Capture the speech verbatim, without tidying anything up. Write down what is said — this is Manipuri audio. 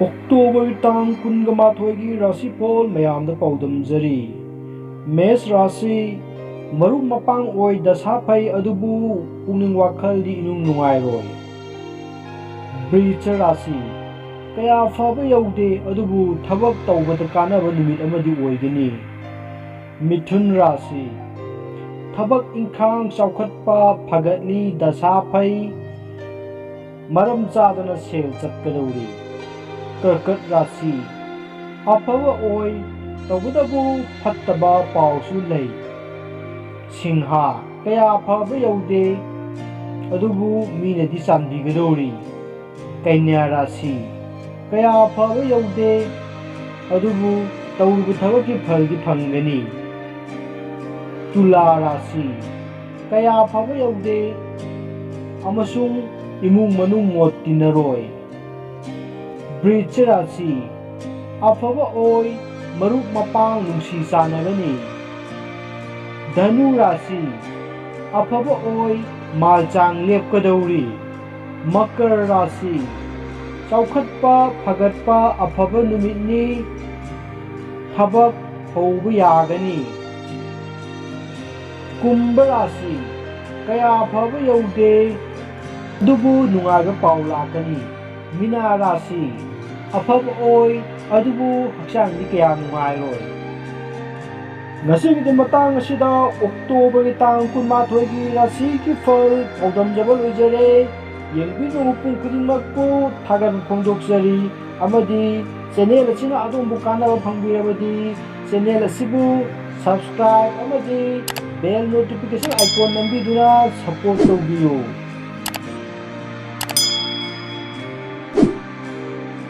ꯑꯣꯛꯇꯣꯕꯔ ꯇꯥꯡ ꯀꯨꯟꯒ ꯃꯥꯊꯣꯏꯒꯤ ꯔꯥꯁꯤꯐꯣꯜ ꯃꯌꯥꯝꯗ ꯄꯥꯎꯗꯝꯖꯔꯤ꯫ ꯃꯦꯁ ꯔꯥꯁꯤ, ꯃꯔꯨꯞ ꯃꯄꯥꯡ ꯑꯣꯏ ꯗꯁꯥ ꯐꯩ, ꯑꯗꯨꯕꯨ ꯄꯨꯛꯅꯤꯡ ꯋꯥꯈꯜꯗꯤ ꯏꯅꯨꯡ ꯅꯨꯡꯉꯥꯏꯔꯣꯏ꯫ ꯕ꯭ꯔꯤꯆ ꯔꯥꯁꯤ, ꯀꯌꯥ ꯐꯕ ꯌꯧꯗꯦ, ꯑꯗꯨꯕꯨ ꯊꯕꯛ ꯇꯧꯕꯗ ꯀꯥꯟꯅꯕ ꯅꯨꯃꯤꯠ ꯑꯃꯗꯤ ꯑꯣꯏꯒꯅꯤ꯫ ꯃꯤꯊꯨꯟ ꯔꯥꯁꯤ, ꯊꯕꯛ ꯏꯪꯈꯥꯡ ꯆꯥꯎꯈꯠꯄ ꯐꯒꯠꯂꯤ, ꯗꯁꯥ ꯐꯩ, ꯃꯔꯝ ꯆꯥꯗꯅ ꯁꯦꯜ ꯆꯠꯀꯗꯧꯔꯤ꯫ ꯀꯔꯀꯠ ꯔꯥꯁꯤ, ꯑꯐꯕ ꯑꯣꯏ, ꯇꯧꯕꯇꯕꯨ ꯐꯠꯇꯕ ꯄꯥꯎꯁꯨ ꯂꯩ꯫ ꯁꯤꯡꯍꯥ, ꯀꯌꯥ ꯐꯕ ꯌꯧꯗꯦ, ꯑꯗꯨꯕꯨ ꯃꯤꯅꯗꯤ ꯆꯥꯟꯕꯤꯒꯗꯧꯔꯤ꯫ ꯀꯩꯅ꯭ꯌꯥ ꯔꯥꯁꯤ, ꯀꯌꯥ ꯐꯕ ꯌꯧꯗꯦ, ꯑꯗꯨꯕꯨ ꯇꯧꯔꯨꯕ ꯊꯕꯛꯀꯤ ꯐꯜꯗꯤ ꯐꯪꯒꯅꯤ꯫ ꯇꯨꯂꯥ ꯔꯥꯁꯤ, ꯀꯌꯥ ꯐꯕ ꯌꯧꯗꯦ ꯑꯃꯁꯨꯡ ꯏꯃꯨꯡ ꯃꯅꯨꯡ ꯃꯣꯠ ꯇꯤꯟꯅꯔꯣꯏ꯫ ꯕ꯭ꯔꯤꯆ ꯔꯥꯁꯤ, ꯑꯐꯕ ꯑꯣꯏ, ꯃꯔꯨꯞ ꯃꯄꯥꯡ ꯅꯨꯡꯁꯤ ꯆꯥꯟꯅꯒꯅꯤ꯫ ꯙꯅꯨ ꯔꯥꯁꯤ, ꯑꯐꯕ ꯑꯣꯏ, ꯃꯥꯜꯆꯥꯡ ꯂꯦꯞꯀꯗꯧꯔꯤ꯫ ꯃꯀꯔ ꯔꯥꯁꯤ, ꯆꯥꯎꯈꯠꯄ ꯐꯒꯠꯄ ꯑꯐꯕ ꯅꯨꯃꯤꯠꯅꯤ, ꯊꯕꯛ ꯍꯧꯕ ꯌꯥꯒꯅꯤ꯫ ꯀꯨꯝꯚ ꯔꯥꯁꯤ, ꯀꯌꯥ ꯐꯕ ꯌꯧꯗꯦ, ꯑꯗꯨꯕꯨ ꯅꯨꯡꯉꯥꯏꯕ ꯄꯥꯎ ꯂꯥꯛꯀꯅꯤ꯫ ꯃꯤꯅꯥ ꯔꯥꯁꯤ, ꯑꯐꯕ ꯑꯣꯏ, ꯑꯗꯨꯕꯨ ꯍꯛꯆꯥꯡꯗꯤ ꯀꯌꯥ ꯅꯨꯡꯉꯥꯏꯔꯣꯏ꯫ ꯉꯁꯤꯒꯤꯗꯤ ꯃꯇꯥꯡ ꯑꯁꯤꯗ ꯑꯣꯛꯇꯣꯕꯔꯒꯤ ꯇꯥꯡ ꯀꯨꯟꯃꯥꯊꯣꯏꯒꯤ ꯔꯥꯁꯤꯒꯤ ꯐꯜ ꯄꯥꯎꯗꯝꯖꯕ ꯂꯣꯏꯖꯔꯦ꯫ ꯌꯦꯡꯕꯤꯅꯕ ꯃꯤꯄꯨꯝ ꯈꯨꯗꯤꯡꯃꯛꯄꯨ ꯊꯥꯒꯠꯄ ꯐꯣꯡꯗꯣꯛꯆꯔꯤ, ꯑꯃꯗꯤ ꯆꯦꯅꯦꯜ ꯑꯁꯤꯅ ꯑꯗꯣꯝꯕꯨ ꯀꯥꯟꯅꯕ ꯐꯪꯕꯤꯔꯕꯗꯤ ꯆꯦꯅꯦꯜ ꯑꯁꯤꯕꯨ subscribe ꯑꯃꯗꯤ bell notification icon ꯅꯝꯕꯤꯗꯨꯅ support ꯇꯧꯕꯤꯌꯨ꯫